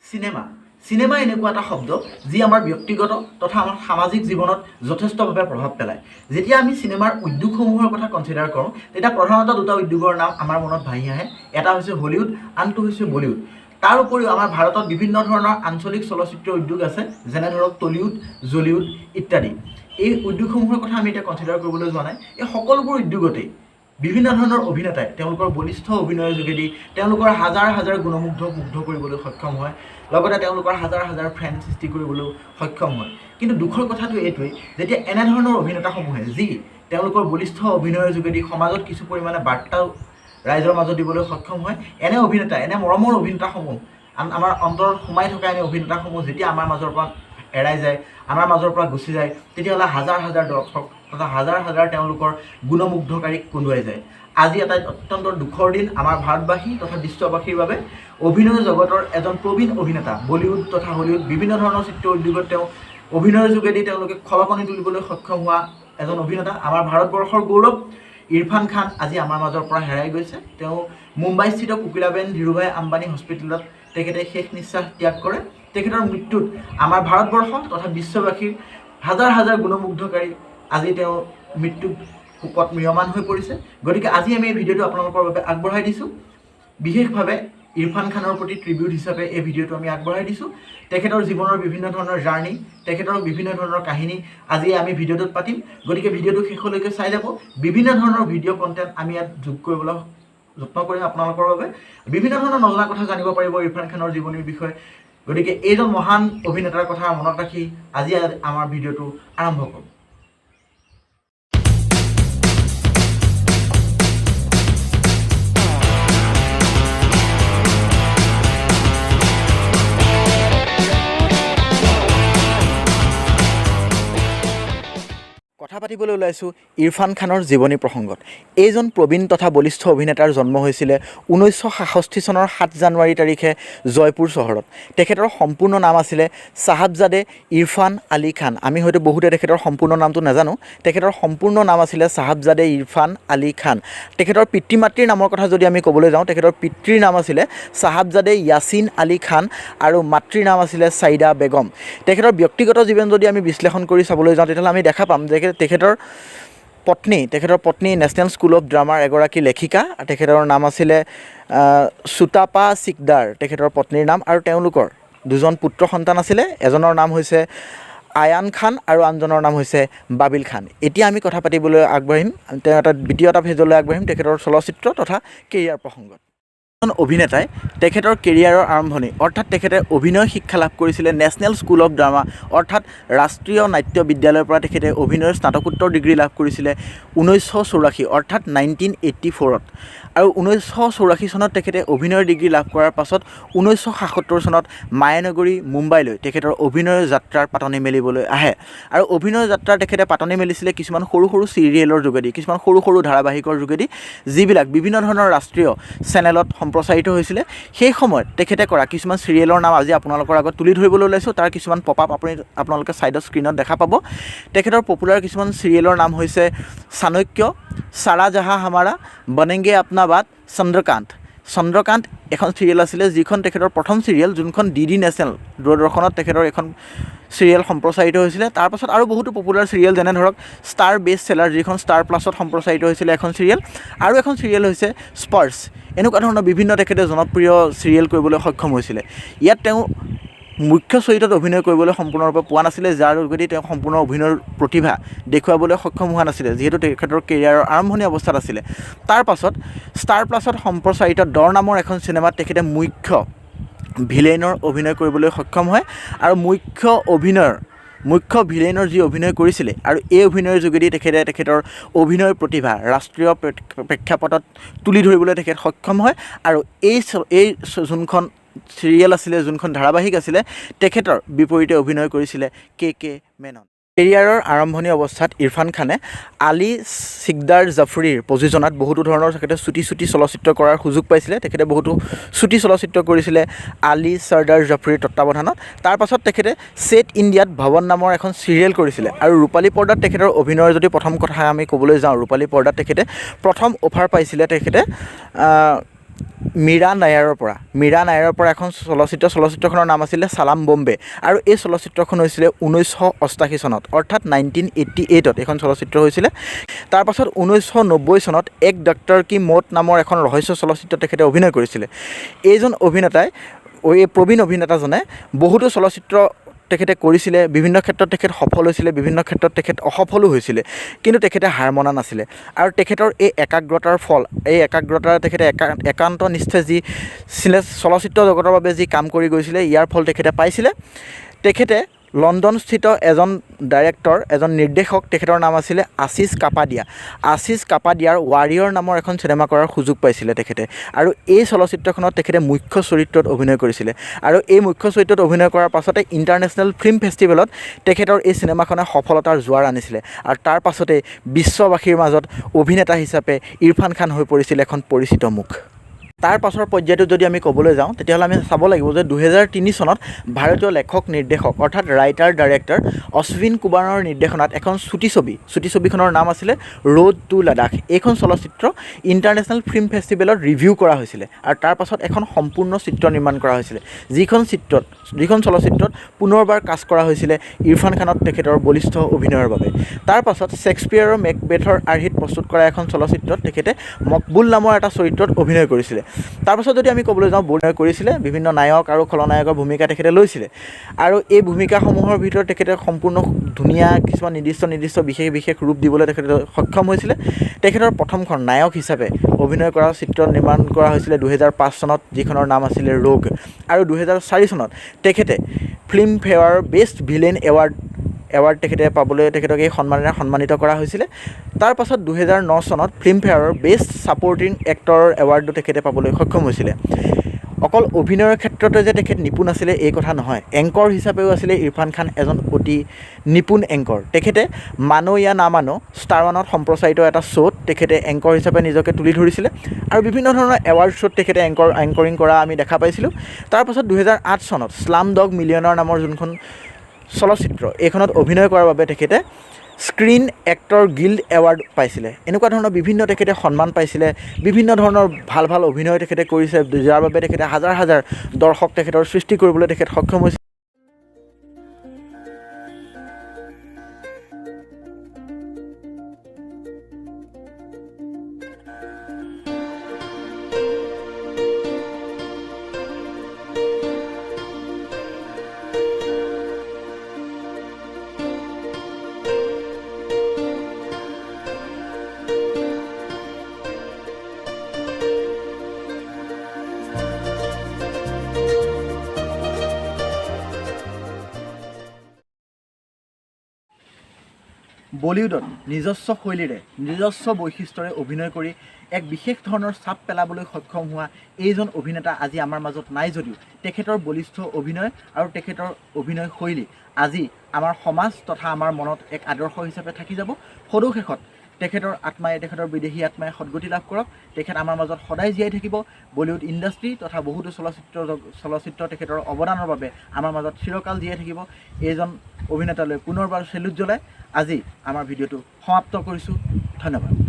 Cinema cinema এনেকুৱা এটা শব্দ যি আমাৰ ব্যক্তিগত তথা আমাৰ সামাজিক জীৱনত যথেষ্টভাৱে প্ৰভাৱ পেলায়। যেতিয়া আমি চিনেমাৰ উদ্যোগসমূহৰ কথা কনচিডাৰ কৰোঁ, তেতিয়া প্ৰধানতঃ দুটা উদ্যোগৰ নাম আমাৰ মনত ভাহি আহে। এটা হৈছে হলিউড, আনটো হৈছে বলিউড। তাৰ উপৰিও আমাৰ ভাৰতত বিভিন্ন ধৰণৰ আঞ্চলিক চলচ্চিত্ৰ উদ্যোগ আছে, যেনে ধৰক টলিউড, জলিউড ইত্যাদি। এই উদ্যোগসমূহৰ কথা আমি এতিয়া কনচিডাৰ কৰিবলৈ যোৱা নাই। এই সকলোবোৰ উদ্যোগতেই বিভিন্ন ধৰণৰ অভিনেতাই তেওঁলোকৰ বলিষ্ঠ অভিনয়ৰ যোগেদি তেওঁলোকৰ হাজাৰ হাজাৰ গুণমুগ্ধক মুগ্ধ কৰিবলৈ সক্ষম হয়, লগতে তেওঁলোকৰ হাজাৰ হাজাৰ ফেন সৃষ্টি কৰিবলৈও সক্ষম হয়। কিন্তু দুখৰ কথাটো এইটোৱেই, যেতিয়া এনেধৰণৰ অভিনেতাসমূহে যি তেওঁলোকৰ বলিষ্ঠ অভিনয়ৰ যোগেদি সমাজত কিছু পৰিমাণে বাৰ্তাও ৰাইজৰ মাজত দিবলৈ সক্ষম হয়, এনে অভিনেতা, এনে মৰমৰ অভিনেতাসমূহ, আমাৰ অন্তৰত সোমাই থকা এনে অভিনেতাসমূহ যেতিয়া আমাৰ মাজৰ পৰা এৰাই যায়, আমাৰ মাজৰ পৰা গুচি যায়, তেতিয়াহ'লে হাজাৰ হাজাৰ দৰ্শক তথা হাজাৰ হাজাৰ তেওঁলোকৰ গুণমুগ্ধকাৰীক কন্দুৱাই যায়। আজি এটা অত্যন্ত দুখৰ দিন আমাৰ ভাৰতবাসী তথা বিশ্ববাসীৰ বাবে। অভিনয় জগতৰ এজন প্ৰবীণ অভিনেতা, বলিউড তথা হলিউড বিভিন্ন ধৰণৰ চিত্ৰ উদ্যোগত তেওঁ অভিনয়ৰ যোগেদি তেওঁলোকে খলকনি তুলিবলৈ সক্ষম হোৱা এজন অভিনেতা, আমাৰ ভাৰতবৰ্ষৰ গৌৰৱ ইৰফান খান আজি আমাৰ মাজৰ পৰা হেৰাই গৈছে। তেওঁ মুম্বাইস্থিত কোকিলাবেন ধীৰুভাই আম্বানী হস্পিটেলত তেখেতে শেষ নিশ্বাস ত্যাগ কৰে। তেখেতৰ মৃত্যুত আমাৰ ভাৰতবৰ্ষ তথা বিশ্ববাসীৰ হাজাৰ হাজাৰ গুণমুগ্ধকাৰী আজি তেওঁৰ মৃত্যুত শোকত ম্ৰিয়মান হৈ পৰিছে। গতিকে আজি আমি এই ভিডিঅ'টো আপোনালোকৰ বাবে আগবঢ়াই দিছোঁ। বিশেষভাৱে ইৰফান খানৰ প্ৰতি ট্ৰিবিউট হিচাপে এই ভিডিঅ'টো আমি আগবঢ়াই দিছোঁ। তেখেতৰ জীৱনৰ বিভিন্ন ধৰণৰ জাৰ্ণি, তেখেতৰ বিভিন্ন ধৰণৰ কাহিনী আজি আমি ভিডিঅ'টোত পাতিম। গতিকে ভিডিঅ'টো শেষলৈকে চাই যাব। বিভিন্ন ধৰণৰ ভিডিঅ' কণ্টেণ্ট আমি ইয়াত যোগ কৰিবলৈ যত্ন কৰিম আপোনালোকৰ বাবে। বিভিন্ন ধৰণৰ নজনা কথা জানিব পাৰিব ইৰফান খানৰ জীৱনীৰ বিষয়ে। গতিকে এইজন মহান অভিনেতাৰ কথা মনত ৰাখি আজি আমাৰ ভিডিঅ'টো আৰম্ভ কৰোঁ। কথা পাতিবলৈ ওলাইছোঁ ইৰফান খানৰ জীৱনী প্ৰসংগত। এইজন প্ৰবীণ তথা বলিষ্ঠ অভিনেতাৰ জন্ম হৈছিলে 1967 চনৰ 7 জানুৱাৰী তাৰিখে জয়পুৰ চহৰত। তেখেতৰ সম্পূৰ্ণ নাম আছিলে চাহাবজাদে ইৰফান আলী খান। আমি হয়তো বহুতে তেখেতৰ সম্পূৰ্ণ নামটো নাজানো। তেখেতৰ সম্পূৰ্ণ নাম আছিলে চাহাবজাদে ইৰফান আলী খান। তেখেতৰ পিতৃ মাতৃৰ নামৰ কথা যদি আমি ক'বলৈ যাওঁ, তেখেতৰ পিতৃৰ নাম আছিলে চাহাবজাদে ইয়াছিন আলী খান আৰু মাতৃৰ নাম আছিলে ছাইদা বেগম। তেখেতৰ ব্যক্তিগত জীৱন যদি আমি বিশ্লেষণ কৰি চাবলৈ যাওঁ, তেতিয়াহ'লে আমি দেখা পাম যে তেখেতৰ পত্নী নেশ্যনেল স্কুল অফ ড্ৰামাৰ এগৰাকী লেখিকা। তেখেতৰ নাম আছিলে সুতাপা চিকদাৰ, তেখেতৰ পত্নীৰ নাম। আৰু তেওঁলোকৰ দুজন পুত্ৰ সন্তান আছিলে। এজনৰ নাম হৈছে আয়ান খান আৰু আনজনৰ নাম হৈছে বাবিল খান। এতিয়া আমি কথা পাতিবলৈ আগবাঢ়িম, তেওঁ এটা দ্বিতীয় এটা ফেজলৈ আগবাঢ়িম, তেখেতৰ চলচ্চিত্ৰ তথা কেৰিয়াৰ প্ৰসংগত। এজন অভিনেতাই তেখেতৰ কেৰিয়াৰৰ আৰম্ভণি, অৰ্থাৎ তেখেতে অভিনয় শিক্ষা লাভ কৰিছিলে নেশ্যনেল স্কুল অফ ড্ৰামা, অৰ্থাৎ ৰাষ্ট্ৰীয় নাট্য বিদ্যালয়ৰ পৰা। তেখেতে অভিনয়ৰ স্নাতকোত্তৰ ডিগ্ৰী লাভ কৰিছিলে 1984, অৰ্থাৎ 1984ত। আৰু 1984 চনত তেখেতে অভিনয়ৰ ডিগ্ৰী লাভ কৰাৰ পাছত 1977 চনত মায়ানগৰী মুম্বাইলৈ তেখেতৰ অভিনয়ৰ যাত্ৰাৰ পাতনি মেলিবলৈ আহে। আৰু অভিনয়ৰ যাত্ৰাৰ তেখেতে পাতনি মেলিছিলে কিছুমান সৰু সৰু চিৰিয়েলৰ যোগেদি, কিছুমান সৰু সৰু ধাৰাবাহিকৰ যোগেদি, যিবিলাক বিভিন্ন ধৰণৰ ৰাষ্ট্ৰীয় চেনেলত সম্প্ৰচাৰিত হৈছিলে। সেই সময়ত তেখেতে কৰা কিছুমান চিৰিয়েলৰ নাম আজি আপোনালোকৰ আগত তুলি ধৰিবলৈ ওলাইছোঁ। তাৰ কিছুমান পপ আপ আপোনালোকে ছাইডত স্ক্ৰীণত দেখা পাব। তেখেতৰ পপুলাৰ কিছুমান চিৰিয়েলৰ নাম হৈছে চাণক্য, চাৰা জাহা হামাৰা, বনেংগে আপনা বাত, চন্দ্ৰকান্ত। চন্দ্ৰকান্ত এখন চিৰিয়েল আছিলে যিখন তেখেতৰ প্ৰথম চিৰিয়েল, যোনখন ডি ডি নেশ্যনেল দূৰদৰ্শনত তেখেতৰ এখন চিৰিয়েল সম্প্ৰচাৰিত হৈছিলে। তাৰপাছত আৰু বহুতো পপুলাৰ চিৰিয়েল, যেনে ধৰক ষ্টাৰ বেষ্ট চেলাৰ, যিখন ষ্টাৰ প্লাছত সম্প্ৰচাৰিত হৈছিলে এখন চিৰিয়েল, আৰু এখন চিৰিয়েল হৈছে স্পাৰ্ছ। এনেকুৱা ধৰণৰ বিভিন্ন তেখেতে জনপ্ৰিয় চিৰিয়েল কৰিবলৈ সক্ষম হৈছিলে। ইয়াত তেওঁ মুখ্য চৰিত্ৰত অভিনয় কৰিবলৈ সম্পূৰ্ণৰূপে পোৱা নাছিলে, যাৰ যোগেদি তেওঁ সম্পূৰ্ণ অভিনয়ৰ প্ৰতিভা দেখুৱাবলৈ সক্ষম হোৱা নাছিলে, যিহেতু তেখেতৰ কেৰিয়াৰৰ আৰম্ভণি অৱস্থাত আছিলে। তাৰ পাছত ষ্টাৰ প্লাছত সম্প্ৰচাৰিত ডৰ নামৰ এখন চিনেমাত তেখেতে মুখ্য ভিলেইনৰ অভিনয় কৰিবলৈ সক্ষম হয়। আৰু মুখ্য ভিলেইনৰ যি অভিনয় কৰিছিলে আৰু এই অভিনয়ৰ যোগেদি তেখেতে তেখেতৰ অভিনয়ৰ প্ৰতিভা ৰাষ্ট্ৰীয় প্ৰেক্ষাপটত তুলি ধৰিবলৈ তেখেত সক্ষম হয়। আৰু এই যোনখন চিৰিয়েল আছিলে, যোনখন ধাৰাবাহিক আছিলে, তেখেতৰ বিপৰীতে অভিনয় কৰিছিলে কে কে মেনন। কেৰিয়াৰৰ আৰম্ভণি অৱস্থাত ইৰফান খানে আলী চিকদাৰ জাফৰীৰ প্ৰযোজনাত বহুতো ধৰণৰ তেখেতে চুটি চুটি চলচ্চিত্ৰ কৰাৰ সুযোগ পাইছিলে। তেখেতে বহুতো চুটি চলচ্চিত্ৰ কৰিছিলে আলী চৰ্দাৰ জাফৰীৰ তত্বাৱধানত। তাৰপাছত তেখেতে ছেট ইণ্ডিয়াত ভৱন নামৰ এখন চিৰিয়েল কৰিছিলে। আৰু ৰূপালী পৰ্দাত তেখেতৰ অভিনয়ৰ যদি প্ৰথম কথা আমি ক'বলৈ যাওঁ, ৰূপালী পৰ্দাত তেখেতে প্ৰথম অফাৰ পাইছিলে তেখেতে মীৰা নায়াৰৰ পৰা। মীৰা নায়াৰৰ পৰা এখন চলচ্চিত্ৰ, চলচ্চিত্ৰখনৰ নাম আছিলে চালাম বম্বে আৰু এই চলচ্চিত্ৰখন হৈছিলে 1988 চনত, অৰ্থাৎ 1988ত এইখন চলচ্চিত্ৰ হৈছিলে। তাৰপাছত 1990 চনত এক ডক্টৰ কি মৌত নামৰ এখন ৰহস্য চলচ্চিত্ৰত তেখেতে অভিনয় কৰিছিলে। এইজন অভিনেতাই, এই প্ৰবীণ অভিনেতাজনে বহুতো চলচ্চিত্ৰ তেখেতে কৰিছিলে। বিভিন্ন ক্ষেত্ৰত তেখেত সফল হৈছিলে, বিভিন্ন ক্ষেত্ৰত তেখেত অসফলো হৈছিলে, কিন্তু তেখেতে হাৰ মনা নাছিলে। আৰু তেখেতৰ এই একাগ্ৰতাৰ ফল, এই একাগ্ৰতাৰ তেখেতে একান্ত নিষ্ঠা যি চলচ্চিত্ৰ জগতৰ বাবে যি কাম কৰি গৈছিলে, ইয়াৰ ফল তেখেতে পাইছিলে। তেখেতে লণ্ডনস্থিত এজন ডাইৰেক্টৰ, এজন নিৰ্দেশক, তেখেতৰ নাম আছিলে আশিষ কাপাডিয়া। আশিষ কাপাডিয়াৰ ৱাৰিয়ৰ নামৰ এখন চিনেমা কৰাৰ সুযোগ পাইছিলে তেখেতে আৰু এই চলচ্চিত্ৰখনত তেখেতে মুখ্য চৰিত্ৰত অভিনয় কৰিছিলে। আৰু এই মুখ্য চৰিত্ৰত অভিনয় কৰাৰ পাছতে ইণ্টাৰনেশ্যনেল ফিল্ম ফেষ্টিভেলত তেখেতৰ এই চিনেমাখনে সফলতাৰ জোৱাৰ আনিছিলে আৰু তাৰ পাছতেই বিশ্ববাসীৰ মাজত অভিনেতা হিচাপে ইৰফান খান হৈ পৰিছিল এখন পৰিচিত মুখ। তাৰ পাছৰ পৰ্যায়টোত যদি আমি ক'বলৈ যাওঁ, তেতিয়াহ'লে আমি চাব লাগিব যে 2003 চনত ভাৰতীয় লেখক নিৰ্দেশক, অৰ্থাৎ ৰাইটাৰ ডাইৰেক্টৰ অশ্বিন কুমাৰৰ নিৰ্দেশনাত এখন চুটি ছবি, চুটি ছবিখনৰ নাম আছিলে ৰোড টু লাডাখ। এইখন চলচ্চিত্ৰ ইণ্টাৰনেশ্যনেল ফিল্ম ফেষ্টিভেলত ৰিভিউ কৰা হৈছিলে আৰু তাৰ পাছত এখন সম্পূৰ্ণ চিত্ৰ নিৰ্মাণ কৰা হৈছিলে, যিখন চলচ্চিত্ৰত পুনৰবাৰ কাষ্ট কৰা হৈছিলে ইৰফান খানক তেখেতৰ বলিষ্ঠ অভিনয়ৰ বাবে। তাৰ পাছত শ্বেক্সপিয়াৰৰ মেকবেথৰ আৰ্হিত প্ৰস্তুত কৰা এখন চলচ্চিত্ৰত তেখেতে মকবুল নামৰ এটা চৰিত্ৰত অভিনয় কৰিছিলে। তাৰপাছত যদি আমি ক'বলৈ যাওঁ, অভিনয় কৰিছিলে বিভিন্ন নায়ক আৰু খলনায়কৰ ভূমিকা তেখেতে লৈছিলে আৰু এই ভূমিকাসমূহৰ ভিতৰত তেখেতে সম্পূৰ্ণ ধুনীয়া কিছুমান নিৰ্দিষ্ট নিৰ্দিষ্ট বিশেষ বিশেষ ৰূপ দিবলৈ তেখেতে সক্ষম হৈছিলে। তেখেতৰ প্ৰথমখন নায়ক হিচাপে অভিনয় কৰা চিত্ৰ নিৰ্মাণ কৰা হৈছিলে 2005 চনত, যিখনৰ নাম আছিলে ৰোগ। আৰু 2004 চনত তেখেতে ফিল্মফেয়াৰৰ বেষ্ট ভিলেইন এৱাৰ্ড তেখেতে পাবলৈ, তেখেতক এই সন্মানেৰে সন্মানিত কৰা হৈছিলে। তাৰপাছত 2009 চনত ফিল্মফেয়াৰৰ বেষ্ট ছাপৰ্টিং এক্টৰৰ এৱাৰ্ডো তেখেতে পাবলৈ সক্ষম হৈছিলে। অকল অভিনয়ৰ ক্ষেত্ৰতে যে তেখেত নিপুণ আছিলে এই কথা নহয়, এংকৰ হিচাপেও আছিলে ইৰফান খান এজন অতি নিপুণ এংকৰ। তেখেতে মানো ইয়া না মানো ষ্টাৰ ওৱানত সম্প্ৰচাৰিত এটা শ্ব'ত তেখেতে এংকৰ হিচাপে নিজকে তুলি ধৰিছিলে আৰু বিভিন্ন ধৰণৰ এৱাৰ্ড শ্ব'ত তেখেতে এংকৰিং কৰা আমি দেখা পাইছিলোঁ। তাৰপাছত 2008 চনত শ্লাম ডগ মিলিয়নাৰ নামৰ যোনখন চলচ্চিত্ৰ, এইখনত অভিনয় কৰাৰ বাবে তেখেতে স্ক্ৰীণ এক্টৰ গিল্ড এৱাৰ্ড পাইছিলে। এনেকুৱা ধৰণৰ বিভিন্ন তেখেতে সন্মান পাইছিলে, বিভিন্ন ধৰণৰ ভাল ভাল অভিনয় তেখেতে কৰিছে, যাৰ বাবে তেখেতে হাজাৰ হাজাৰ দৰ্শক তেখেতৰ সৃষ্টি কৰিবলৈ তেখেত সক্ষম হৈছে। বলিউডত নিজস্ব শৈলীৰে, নিজস্ব বৈশিষ্ট্যৰে অভিনয় কৰি এক বিশেষ ধৰণৰ ছাপ পেলাবলৈ সক্ষম হোৱা এইজন অভিনেতা আজি আমাৰ মাজত নাই যদিও তেখেতৰ বলিষ্ঠ অভিনয় আৰু তেখেতৰ অভিনয় শৈলী আজি আমাৰ সমাজ তথা আমাৰ মনত এক আদৰ্শ হিচাপে থাকি যাব। সদৌ শেষত তেখেতৰ আত্মাই, তেখেতৰ বিদেহী আত্মাই সদগতি লাভ কৰক। তেখেত আমাৰ মাজত সদায় জীয়াই থাকিব। বলিউড ইণ্ডাষ্ট্ৰী তথা বহুতো চলচ্চিত্ৰ তেখেতৰ অৱদানৰ বাবে আমাৰ মাজত চিৰকাল জীয়াই থাকিব। এইজন অভিনেতালৈ পুনৰবাৰ চেলুট জ্বলাই আজি আমাৰ ভিডিঅ'টো সমাপ্ত কৰিছোঁ। ধন্যবাদ।